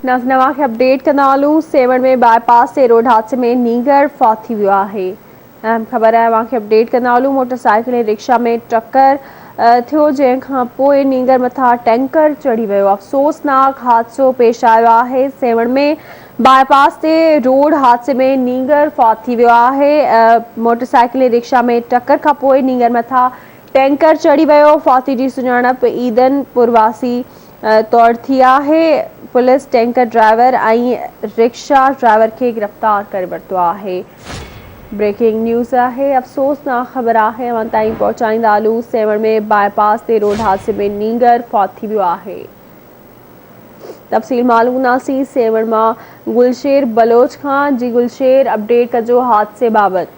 ناظرين اوهان کي اپڊيٽ ڪندا هلون سيوهڻ ۾ باء پاس تي روڊ حادثي ۾ نينگر فوت ٿي ويو آهي اهم خبر آهي اوهان کي اپڊيٽ ڪندا هلون موٽر سائيڪل ۽ رڪشا ۾ ٽڪر ٿيو جنهن کان پوء نينگر مٿان ٽينڪر چڙهي ويو افسوسناڪ حادثو پيش آيو آهي سيوهڻ ۾ باء پاس تي روڊ حادثي ۾ نينگر فوت ٿي ويو آهي موٽر سائيڪل ۽ رڪشا ۾ ٽڪر کان پوء نينگر مٿان ٽينڪر چڙهي ويو، فوتي جي سڃاڻپ عيدن پور واسي طور ٿي آهي، police tanker driver ۽ rickshaw driver کي گرفتار ڪري ورتو آهي. بريڪنگ نيوز آهي افسوسناڪ خبر آهي اوهان تائين پهچائيندا هلون سيوهڻ ۾ باء پاس تي روڊ حادثي ۾ نينگر فوت ٿي ويو آهي تفصيل معلوم ڪنداسين سيوهڻ مان گلشير بلوچ کان جي گلشير اپڊيٽ ڪجو حادثي بابت.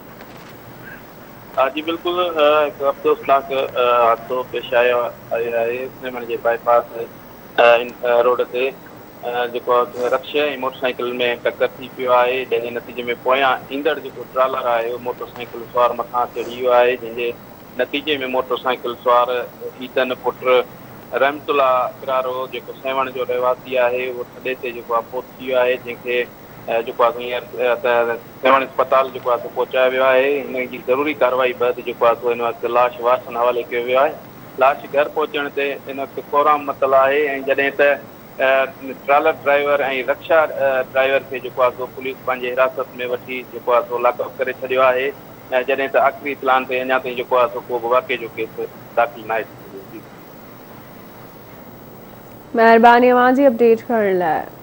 جي بلڪل هڪ افسوسناڪ حادثو پيش آيو آهي سيوهڻ جي باء پاس روڊ تي جيڪو رڪشي ۽ موٽر سائيڪل ۾ ٽڪر ٿي پيو آهي جنهن جي نتيجي ۾ پويان ايندڙ جيڪو ٽرالر آهي اهو موٽر سائيڪل سوار مٿان چڙهي ويو آهي جنهن جي نتيجي ۾ موٽر سائيڪل سوار عيدن پٽ رحمت الله ڪرارو جيڪو سيوهڻ جو رهواسي آهي اهو ٿڏي تي جيڪو آهي فوت ٿي ويو آهي جنهن کي جيڪو آهي سو هينئر ته سيوهڻ اسپتال جيڪو آهي سو پهچايو ويو آهي، هن جي ضروري ڪارروائي بعد جيڪو آهي سو هن وقت لاش وارثن حوالي ڪيو ويو آهي، لاش گهر پهچڻ تي هن وقت ڪورام متل آهي ۽ جڏهن ته ٽرالر ڊرائيور ۽ رڪشا ڊرائيور کي جيڪو آهي سو پوليس پنهنجي حراست ۾ وٺي جيڪو آهي سو لاڪ اپ ڪري ڇڏيو آهي جڏهن ته آخري اطلاعن تي اڃا تائين جيڪو آهي سو ڪو به واقعي جو ڪيس داخل ناهي ٿي سگهيو. مهرباني اوهان جي اپڊيٽ ڪرڻ لاء.